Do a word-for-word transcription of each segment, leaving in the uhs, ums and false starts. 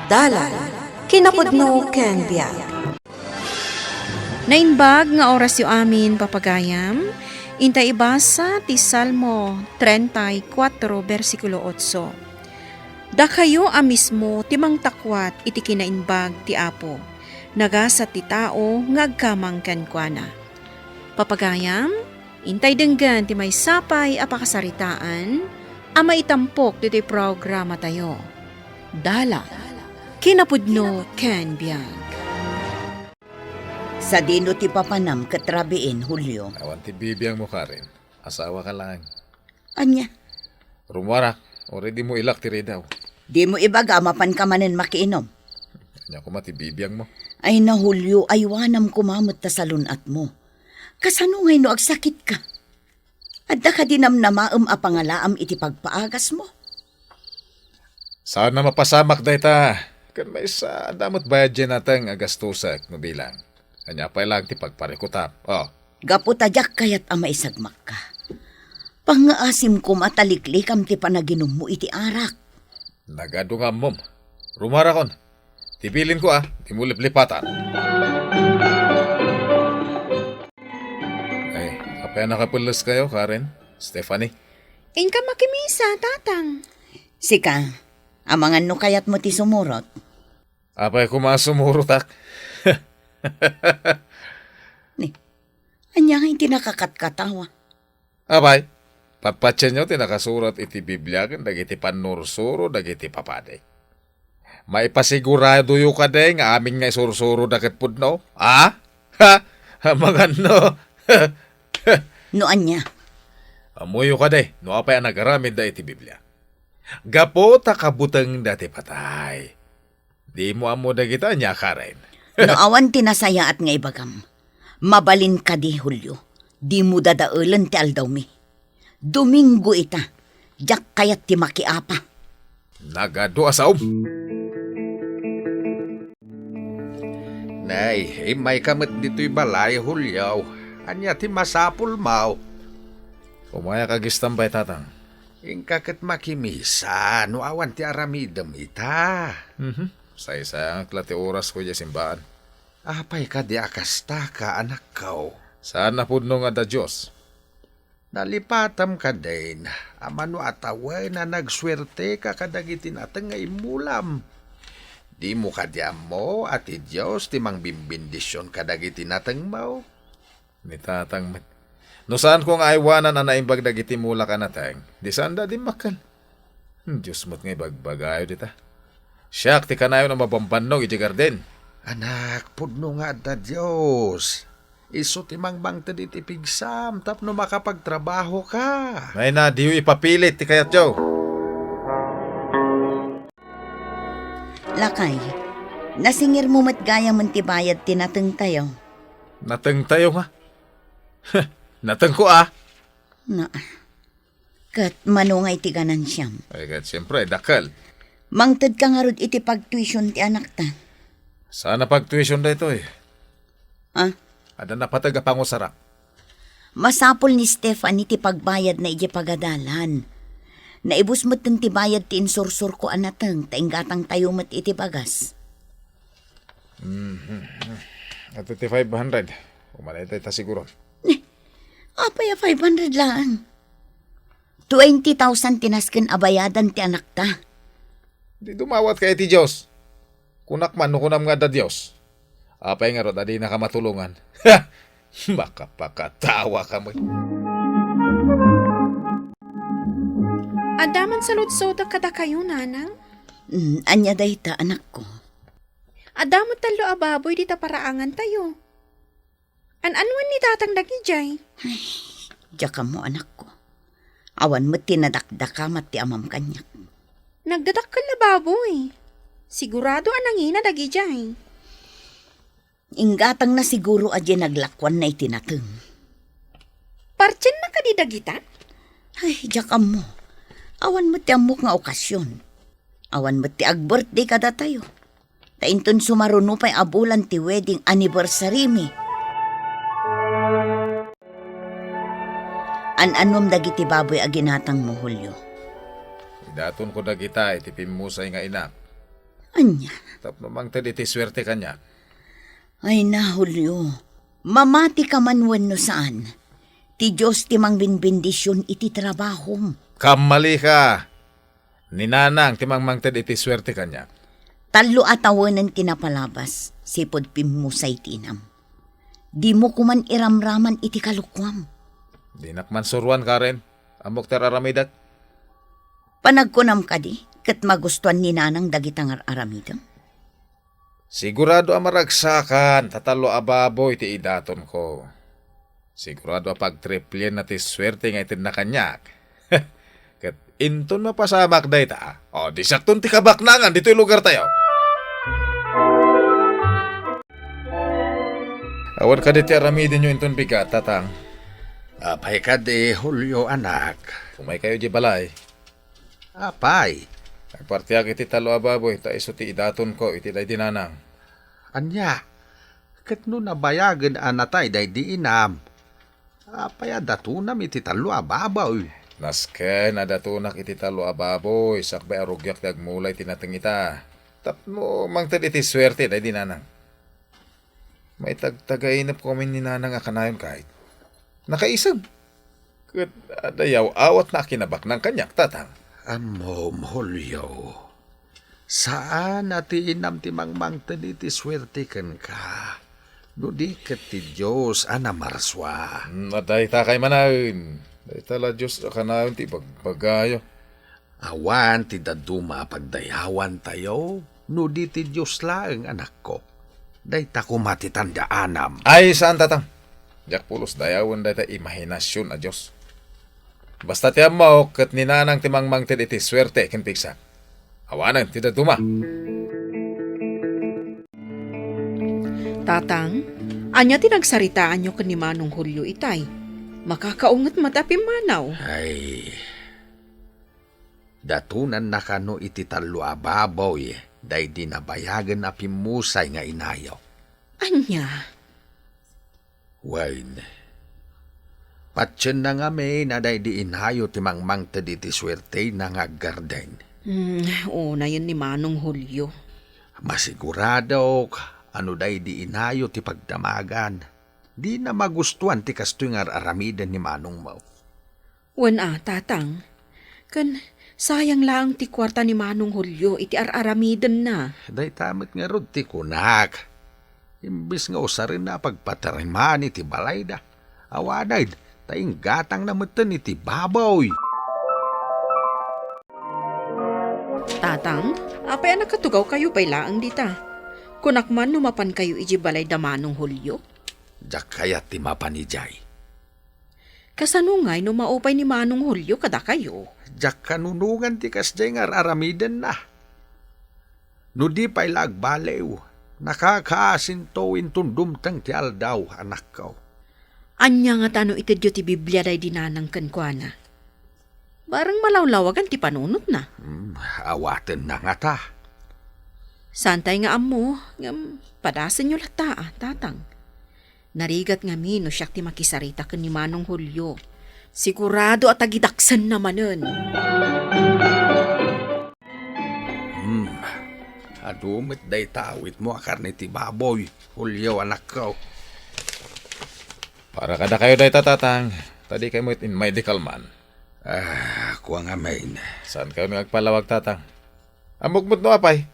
Dalan, kinapudno ken biag. Naimbag nga orasyo amin, papagayam. Inta ibasa ti Salmo treinta y cuatro, bersikulo otso. Dakayo a mismo ti mangtakuat iti kinaimbag ti Apo. Nagasat ti tao nga agkamang kenkuana. Papagayam, intay denggen ti maysa pay a pakasaritaan a maitampok ditoy programatayo. Dalan, kinapudno ken biag. Sadino ti papanam ket rabiin, Julio? Awan ti bibiangmo, Karen. Asawaka laeng. Ania? Rumuarak, uray dimo ilak ti ridaw. Dimo ibaga a mapanka manen makiinom? Ania koma ti bibiangmo? Ay na, Julio, aywanam koma met ta salun-atmo. Kasano ngay no agsakitka? Adda kadi namnamaem a pangalaam iti pagpaagasmo? Saan a mapasamak dayta. Ken maysa, adda met bayad diay nateng a gastosek no bilang. Ania pay laeng ti pagparikutam? Oh. Gapu ta diak kayat a maisagmakka. Pangngaasim koma ta liklikam ti panaginummo iti arak. Nagadu nga ammom. Rumuarakon. Ti bilinko a, dimo liplipatan. Ay, apay a nakapelleskayo, Karen? Stephanie? Inka makimisa, Tatang. Sika, amangan no kayatmo ti sumurot? Apay koma a sumurotak? Ni, ania nga iti nakakatkatawa? Apay, patpatienyo ti nakasurat iti Biblia ken dagiti pannursuro dagiti papadi. Maipasiguradoyo kadi nga amin nga isursuroda ket pudno? A? Ha? Amangan no? No ania? Ammoyo kadi no apay a nagaramidda iti Biblia. Gapu ta kabutengda ti patay. Dimo ammo dagita, ania, Karen? No awan ti nasayaat nga ibagam, mabalin kadi, Julio, dimo dadaelen ti aldawmi. Domingo ita, diak kayat ti makiapa. Nagadu a saom. Nay, immayka met ditoy balay, Julio. Ania ti masapulmo? Umayak agistambay, Tatang. Inka ket makimisa no awan ti aramidem ita. Mhm. Saysayangek la ti orasko idiay simbaan. Apay kadi a kastaka, anakko? Saan a pudno nga adda Dios. Nalipatam kadin, ammom a tawen a nagsuerteka kadagiti nateng nga immulam. Dimo kadi ammo a ti Dios ti mangbimbindision kadagiti natengmo? Ni Tatang met. No saanko nga aywanan a naimbag dagiti mulak a nateng, di saanda dimmakkel. Hmm, Dios met nga ibagbagayo dita. Siak ti kanayon a mabambannog idiay garden. Anak, pudno nga adda Dios. Isu ti mangmangted iti pigsam tapno makapagtrabahoka. Nay na, diyo ipapilit ti kayatyo. Lakay, nasingirmo met gayamen ti bayad ti natengtayo. Natengtayo nga? Natengko a. Na, ket mano nga iti ganansiam? Ay, ket siempre, dakkel. Mangtedka ngarud iti pagtuition ti anakta. Saan a pagtuition daytoy? Ah? Adda napateg a pangusarak. Masapul ni Stephanie ti pagbayadna idiay pagadalan. Naibus metten ti bayad ti insursurko a nateng ta inggatangtayo met iti bagas. Mhm. Ato ti five hundred. Umanay tayo ta siguro. Ni, apay a five hundred laeng? Twenty thousand ti nasken a bayadan ti anakta. Di dumawatka iti Dios. Kunak man no kunam nga adda Dios. Apay ngarud a dinaka matulongan? Makapakatawa ka met. Adda man saludsodak kadakayo, nanang? Mm, ania dayta, anakko? Adda met tallo a baboy dita paraangantayo. An-anuan ni Tatang dagidiay? Ay, diak ammo, anakko. Awan met ti nadakdakamat ti amam kaniak. Nagdadakkel a baboy. Sigurado a nangina dagidiay. Inggatangna siguro a diay naglakuanna iti nateng. Partienna kadi dagita? Ay, diak ammo. Awan met ti ammok nga okasion. Awan met ti ag-birthday kadatayo. Ta inton sumaruno pay a bulan ti wedding anniversary-mi. An-anuam dagiti baboy a ginatangmo, Julio? Idatonko dagita iti pimmusay nga inak. Ania? Tapno mangted iti suerte kaniak. Ay na, Julio. Mamati ka man wenno saan, ti Dios ti mangbinbendision iti trabahom. Kammalika! Ni Nanang ti mangmangted iti suerte kaniak. Tallo a tawenen ti napalabas, sipud pimmusay ti inam. Dimo koman iramraman iti kalukuam. Dinak man suroan, Karen. Ammok ti ar-aramidek. Panagkunam kadi, ket magustuan ni Nanang dagita nga ar-aramidem? Sigurado a maragsakan ta tallo a baboy ti idatonko. Sigurado a pagtriplienna ti suerte nga itedna kaniak. Ket inton mapasamak dayta, o, di siakton ti kabaknangan ditoy lugartayo. Awan kadi ti aramidenyo inton bigat, Tatang? Apay kadi, Julio, anak? Umaykayo di balay. Apay? Agpartiak iti tallo a baboy, ta isu ti idatonko iti daydi Nanang. Ania? Ket no nabayagen a natay daydi inam, apay a datonam iti tallo a baboy? Nasken a datonak iti tallo a baboy, sakbay a rugiak ti agmula iti nateng ita. Tapno mangted iti suerte daydi Nanang. Maitagtagainepko amin ni Nanang a kanayon kayat. Nakaisem. Ket adda yaw-awatna a kinabaknang kaniak, Tatang. Ammom, Julio. Saan a ti inam ti mangmangted iti suerte kenka, no di ket ti Dios a namarsua. Hmm, adda itakay manen. Dayta la Dios a kanayon ti ibagbagayo. Awan ti dadduma a pagdayawantayo, no di ti Dios laeng, anakko. Dayta koma ti tandaanam. Ay, saan, Tatang. Diak pulos dayawen dayta imahinasion a Dios. Basta ti ammok, ket ni Nanang ti mangmangted iti suerte ken pigsa. Awanen ti dadduma. Tatang, ania ti nagsaritaanyo ken ni Manong Julio itay? Makakaunget met a pimmanaw. Ay, datonanna kano iti tallo a baboy daydi nabayagen a pimmusay nga inayo. Ania? Wen, patienna ngamin a daydi inayo ti mangmangted iti suertena nga aggarden. Hmm, unayen ni Manong Julio. Masiguradok a no daydi inayo ti pagdamagan, dina magustuan ti kastoy nga ar-aramiden ni manongmo. Wen a, Tatang. Ken sayang laeng ti kuarta ni Manong Julio iti ar-aramidenna. Dayta met ngarud ti kunak. Imbes nga usarenna a pagpatariman iti balayda, awanen ta inggatangna metten iti baboy. Tatang, apay a nakatugawkayo pay laeng dita? Kunak man no mapankayo idiay balay da Manong Julio? Diak kayat ti mapan idiay. Kasano ngay no maupay ni Manong Julio kadakayo? Diak kanunongan ti kasdiay nga ar-aramidenna. No di pay la agbaliw, nakakaasinto inton dumteng ti aldaw, anakko. Ania ngata no itedyo ti Biblia daydi nanang kenkuana? Bareng malawlawagan ti panunotna. Hmm, awatenna ngata. Saantay nga ammo, ngem padasenyo latta, a, Tatang. Narigat ngamin no siak ti makisarita ken ni Manong Julio. Sigurado a tagidaksenna manen. Hmm. Adu met dayta awitmo a karne ti baboy, Julio, anakko. Para kadakayo dayta, Tatang. Ta dikay met in-medical man. Ah, kua ngamin. Saankayon nga agpalawag, Tatang? Ammok met no apay?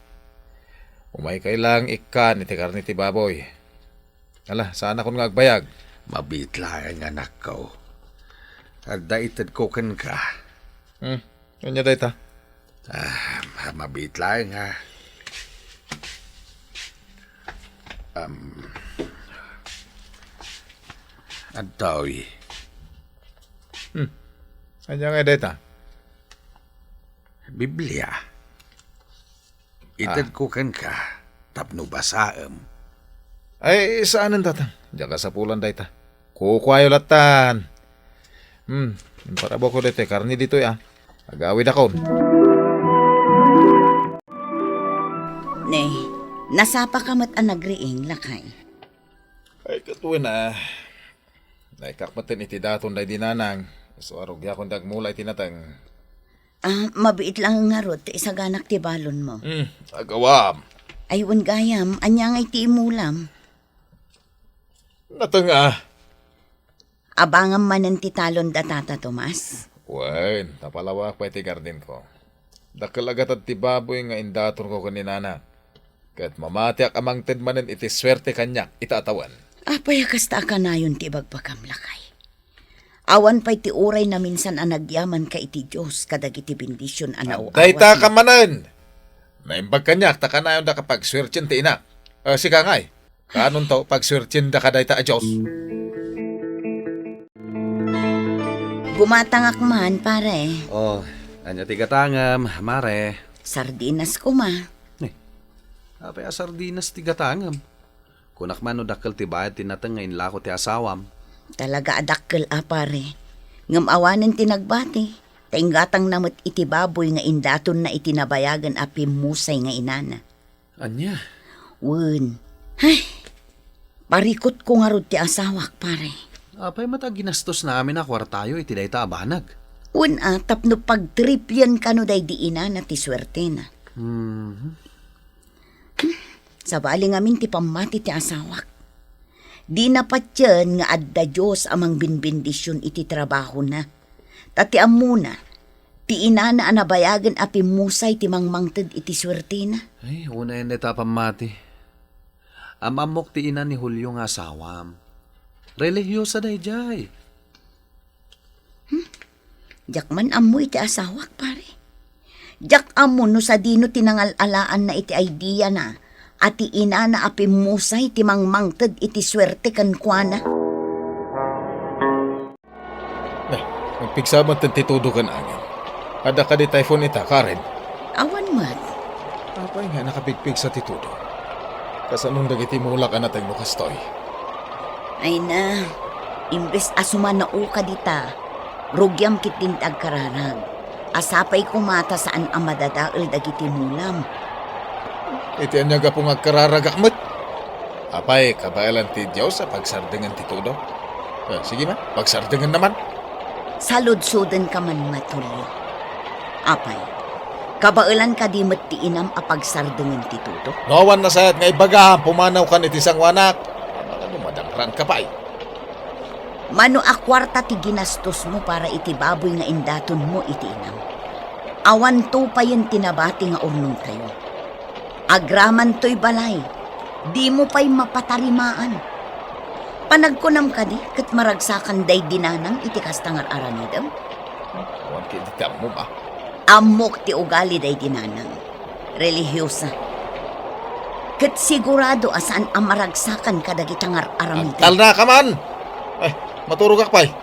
Umaykay laeng ikkan iti karne ti baboy. Ala, saanakon nga agbayag? Mabiit laeng, anakko. Adda itedko kenka. Hmm, ania dayta? Ah, mabiit laeng, ha. Um, adtoy. Hmm. Ania nga dayta? Biblia. Itedko kenka tapno basaem. Ay, saanen, Tatang. Diak kasapulan dayta. Kukuayo lattan. Hmm, imparabako daytoy karne ditoy, a. Agawidakon. Ne, nasapaka met a nagriing, lakay. Ay, ket wen a. Naikak metten iti daton daydi nanang. Isu a rugiakon ti agmula iti nateng. Ah, mabiit lang ngarud ti isaganak ti balonmo. Hmm, agawam. Ay, wen gayam, ania ngay ti imulam? Natenga. Abangam manen ti talon da Tata Tomas? Wen, napalawak pay ti gardenko. Dakkel a gatad ti baboy nga indatonko ken ni Nana. Ket mamatiak a mangted manen iti suerte kaniak ita a tawen. Apay a kasta a kanayon ti ibagbagam, lakay? Awan pay ti uray naminsan a nagyamanka iti Dios kadagiti bendision a nauawatmo. Dayta ka manen! Naimbag kaniak ta kanayonda a pagsuertien ti inak. Eh, sika ngay, kaanonto pagsuertiendaka dayta a Dios? Gumatangak man, pare. Oh, ania ti gatangem, mare? Sardinas koma. Ni, apay a sardinas ti gatangem? Kunak man no dakkel ti bayad ti nateng nga inlako ti asawam. Talaga a dakkel a, pare. Ngem awanen ti nagbati, ta inggatangna met iti baboy nga indatonna iti nabayagen a pimmusay nga inana. Ania? Wen. Ay, parikutko ngarud ti asawak, pare. Apay met a ginastosna amin a kuartayo iti dayta a banag? Wen a, tapno pagtriplian kano daydi inana ti suertena. Mhm. Sabali ngamin ti pammati ti asawak. Dina patien nga adda Dios a mangbinbendision iti trabahona. Ta ti ammona, ti inana a nabayagen a pimmusay ti mangmangted iti suertena. Ay, unayen dayta a pammati. Am-ammok ti ina ni Julio nga asawam. Relihiyosa daydiay. Hmm? Diak man ammo iti asawak, pare. Diak ammo no sadino ti nangal-alaanna iti idea na a ti inana a pimmusay ti mangmangted iti suerte kenkuana. Ne, nagpigsa met ti tudo ken angin. Adda kadi typhoon ita, Karen? Awan met. Apay nga nakapigpigsa ti tudo? Kasanon dagiti mulak a nateng no kastoy? Ay na, imbes a sumanaoka dita, rugiam ketdin ti agkararag. A sapay koma ta saan a madadael dagiti mulam. Iti ania gapu nga agkararagak met? Apay, kabaelan ti Dios a pagsardengen ti tudo? Eh, sige man, pagsardengenna man. Saludsodenka man met, Julio. Apay, kabaelan kadi met ti inam a pagsardengen ti tudo? No awan nasayat nga ibagam, pumanawkan iti sangoanak. Amangan no madangranka pay. Mano a kuarta ti ginastosmo para iti baboy nga indatonmo iti inam? Awanto payen ti nabati nga urnongtayo. Agraman toy balay, dimo pay mapatarimaan. Panagkunam kadi ket maragsakan daydi nanang iti kasta nga ar-aramidem? Awan ket iti ammom a. Ammok ti ugali daydi nanang. Relihiyosa. Ket sigurado a saan a maragsakan kadagita nga ar-aramidem. Agtalnaka man! Ay, maturogak pay.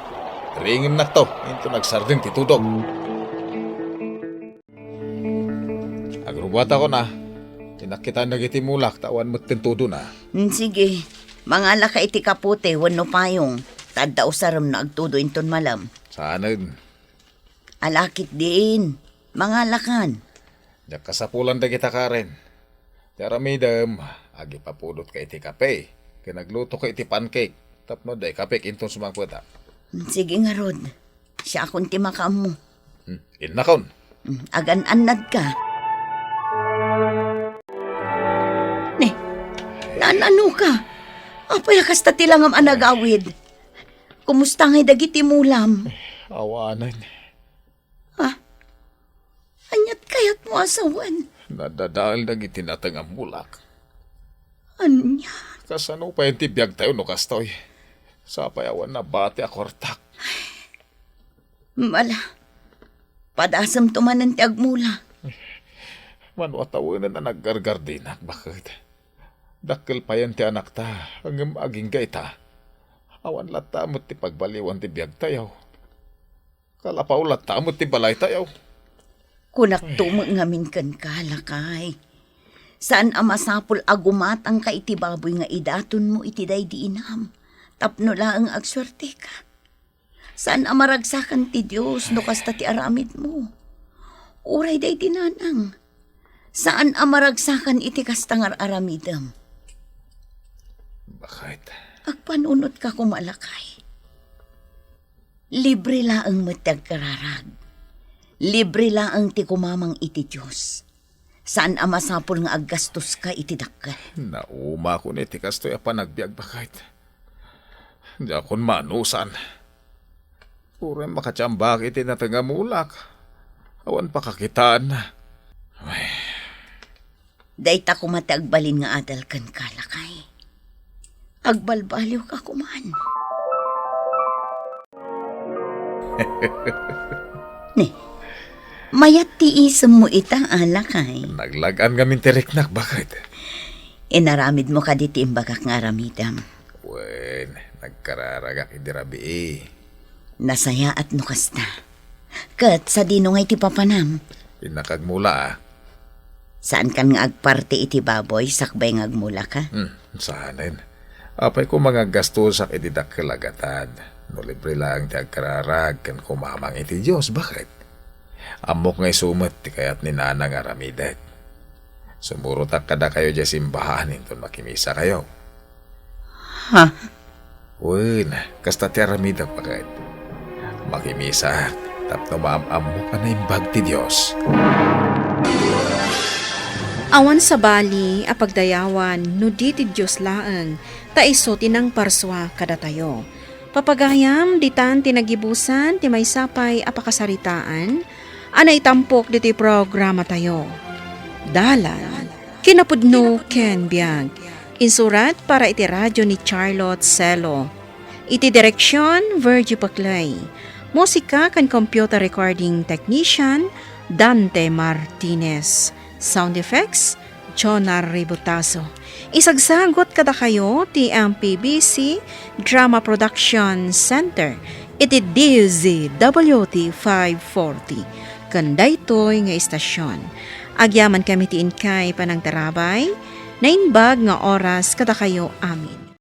Ringennakto, inton agsardeng ti tudo. Agrubuatakon a, inakkitan dagiti mulak ta awan metten tudona. Mm, sige. Mangalaka iti kapote wenno payong, ta adda usarem no agtudo inton malem. Saanen. Ala ketdin, mangalakan. Diak kasapulan dagita, Karen. Ti aramidem, agipapudotka iti kape, ken aglutoka iti pancake, tapno adda ikapek inton sumangpeta. Mm, sige ngarud. Siakon ti makaammo. Hmm, innakon. Hmm, agan-annadka. Ne, naan-anoka? Apay a kasta ti langam a nagawid? Kumusta ngay dagiti mulam? Awanen. Ha? Aniat kayatmo a sawen? Nadadael dagiti nateng a mulak. Ania? Kasano pay ti biagtayo no kastoy? Sapay awan nabati a kuartak. Mala, padasemto manen ti agmula. Mano a tawenen a naggargardinak, baket. Dakkel payen ti anakta, ngem agingga ita. Awan latta met ti pagbaliwan ti biagtayo. Kalapaw latta met ti balaytayo. Kunakto met ngamin kenka, lakay. Saan a masapul a gumatangka iti baboy nga idatonmo iti daydi inam, tapno laeng agsuerteka. Saan a maragsakan ti Dios no kasta ti aramidmo. Uray daydi nanang, saan a maragsakan iti kasta nga ar-aramidem. Baket. Agpanunotka koma, lakay. Libre laeng met ti agkararag. Libre laeng ti kumamang iti Dios. Saan a masapul nga aggastoska iti dakkel. Naumakon iti kastoy a panagbiag, baket. Diakon manusan. Uray makatiambak iti nateng a mulak. Awan pakakitaan. Ay. Dayta koma ti agbalin nga adal kenka, lakay. Agbalbaliwka koman. Ni, mayat ti isemmo ita, a, lakay. Naglag-an ngamin ti riknak, baket. Inaramidmo kadi ti imbagak nga aramidem. Wen, nagkararagak idi rabii. Nasayaat no kasta. Ket sadino ngay ti papanam? Innakagmula, a. Saankan nga agparte iti baboy sakbay nga agmulaka? Hmm, saanen. Apay koma nga aggastosak iti dakkel a gatad? No libre laeng ti agkararag ken kumamang iti Dios, baket? Ammok nga isu met ti kayat ni Nana nga aramidek. Sumurotak kadakayo diay simbahan inton makimisakayo. Ha? Wen, kasta ti aramidek, baket. Makimisaak tapno maam-ammok a naimbag ti Dios. Awan sabali a pagdayawan no di ti Dios laeng, ta isu ti nangparsua kadatayo. Papagayam, ditan ti nagibusan ti maysa pay a pakasaritaan a naitampok ditoy programatayo. Dalan, kinapudno ken biag. Insurat para iti radio ni Charlotte Celo. Iti direksyon, Virgie Paclay. Musika ken computer recording technician, Dante Martinez. Sound effects, Jonar Ributaso. Isagsagot kadakayo ti M P B C Drama Production Center iti D Z W T five forty ken daytoy nga istasyon. Agyaman kami ti inkay panangtarabay, naimbag nga oras kadakayo amin.